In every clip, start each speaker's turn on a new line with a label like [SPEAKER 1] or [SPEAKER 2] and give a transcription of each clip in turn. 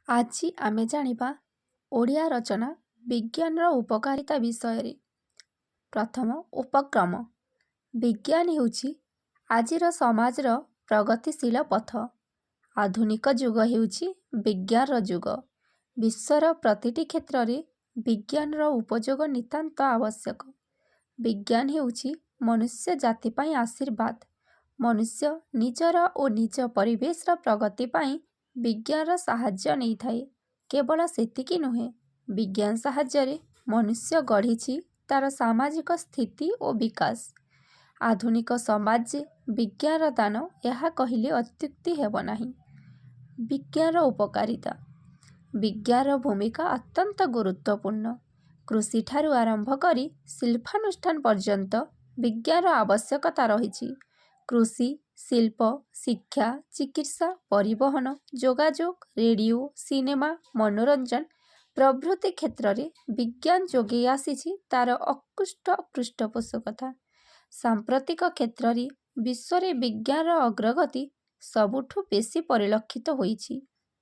[SPEAKER 1] ଆଜି ଆମେ ଜାଣିବା ଓଡ଼ିଆ ରଚନା ବିଜ୍ଞାନର ଉପକାରିତା ବିଷୟରେ। ପ୍ରଥମ ଉପକ୍ରମ। ବିଜ୍ଞାନ ହେଉଛି ଆଜିର ସମାଜର ପ୍ରଗତିଶୀଳ ପଥ। ଆଧୁନିକ ଯୁଗ ହେଉଛି ବିଜ୍ଞାନର ଯୁଗ। ବିଶ୍ୱର ପ୍ରତିଟି କ୍ଷେତ୍ରରେ ବିଜ୍ଞାନର ଉପଯୋଗ ନିତାନ୍ତ ଆବଶ୍ୟକ। ବିଜ୍ଞାନ ହେଉଛି ମନୁଷ୍ୟ ଜାତି ପାଇଁ ଆଶୀର୍ବାଦ। ମନୁଷ୍ୟ ନିଜର ଓ ନିଜ ପରିବେଶର ପ୍ରଗତି ପାଇଁ ବିଜ୍ଞାନର ସାହାଯ୍ୟ ନେଇଥାଏ। କେବଳ ସେତିକି ନୁହେଁ, ବିଜ୍ଞାନ ସାହାଯ୍ୟରେ ମନୁଷ୍ୟ ଗଢ଼ିଛି ତା'ର ସାମାଜିକ ସ୍ଥିତି ଓ ବିକାଶ। ଆଧୁନିକ ସମାଜ ଯେ ବିଜ୍ଞାନର ଦାନ, ଏହା କହିଲେ ଅତ୍ୟୁକ୍ତି ହେବ ନାହିଁ। ବିଜ୍ଞାନର ଉପକାରିତା। ବିଜ୍ଞାନର ଭୂମିକା ଅତ୍ୟନ୍ତ ଗୁରୁତ୍ୱପୂର୍ଣ୍ଣ। କୃଷିଠାରୁ ଆରମ୍ଭ କରି ଶିଳ୍ପାନୁଷ୍ଠାନ ପର୍ଯ୍ୟନ୍ତ ବିଜ୍ଞାନର ଆବଶ୍ୟକତା ରହିଛି। କୃଷି, ଶିଳ୍ପ, ଶିକ୍ଷା, ଚିକିତ୍ସା, ପରିବହନ, ଯୋଗାଯୋଗ, ରେଡ଼ିଓ, ସିନେମା, ମନୋରଞ୍ଜନ ପ୍ରଭୃତି କ୍ଷେତ୍ରରେ ବିଜ୍ଞାନ ଯୋଗାଇ ଆସିଛି ତା'ର ଅକୃଷ୍ଟ ପୃଷ୍ଠପୋଷକତା। ସାମ୍ପ୍ରତିକ କ୍ଷେତ୍ରରେ ବିଶ୍ୱରେ ବିଜ୍ଞାନର ଅଗ୍ରଗତି ସବୁଠୁ ବେଶୀ ପରିଲକ୍ଷିତ ହୋଇଛି।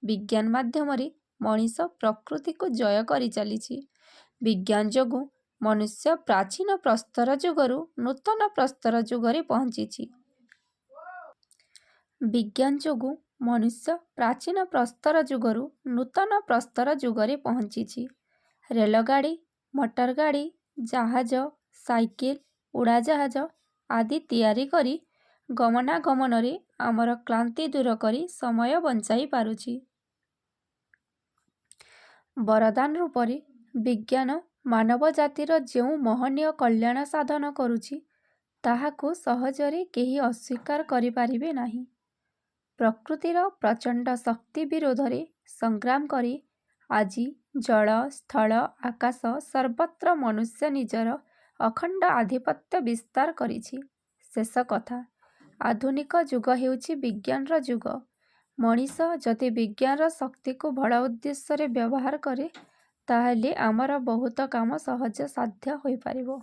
[SPEAKER 1] ବିଜ୍ଞାନ ମାଧ୍ୟମରେ ମଣିଷ ପ୍ରକୃତିକୁ ଜୟ କରିଚାଲିଛି। ବିଜ୍ଞାନ ଯୋଗୁଁ ମନୁଷ୍ୟ ପ୍ରାଚୀନ ପ୍ରସ୍ତର ଯୁଗରୁ ନୂତନ ପ୍ରସ୍ତର ଯୁଗରେ ପହଞ୍ଚିଛି। ବିଜ୍ଞାନ ଯୋଗୁଁ ମନୁଷ୍ୟ ପ୍ରାଚୀନ ପ୍ରସ୍ତର ଯୁଗରୁ ନୂତନ ପ୍ରସ୍ତର ଯୁଗରେ ପହଞ୍ଚିଛି। ରେଳଗାଡ଼ି, ମଟରଗାଡ଼ି, ଜାହାଜ, ସାଇକେଲ, ଉଡ଼ାଜାହାଜ ଆଦି ତିଆରି କରି ଗମନାଗମନରେ ଆମର କ୍ଳାନ୍ତି ଦୂର କରି ସମୟ ବଞ୍ଚାଇ ପାରୁଛି। ବରଦାନ ରୂପରେ ବିଜ୍ଞାନ ମାନବ ଜାତିର ଯେଉଁ ମହନୀୟ କଲ୍ୟାଣ ସାଧନ କରୁଛି, ତାହାକୁ ସହଜରେ କେହି ଅସ୍ୱୀକାର କରିପାରିବେ ନାହିଁ। ପ୍ରକୃତିର ପ୍ରଚଣ୍ଡ ଶକ୍ତି ବିରୋଧରେ ସଂଗ୍ରାମ କରି ଆଜି ଜଳ, ସ୍ଥଳ, ଆକାଶ ସର୍ବତ୍ର ମନୁଷ୍ୟ ନିଜର ଅଖଣ୍ଡ ଆଧିପତ୍ୟ ବିସ୍ତାର କରିଛି। ଶେଷ କଥା, ଆଧୁନିକ ଯୁଗ ହେଉଛି ବିଜ୍ଞାନର ଯୁଗ। ମଣିଷ ଯଦି ବିଜ୍ଞାନର ଶକ୍ତିକୁ ଭଲ ଉଦ୍ଦେଶ୍ୟରେ ବ୍ୟବହାର କରେ, ତାହାହେଲେ ଆମର ବହୁତ କାମ ସହଜସାଧ୍ୟ ହୋଇପାରିବ।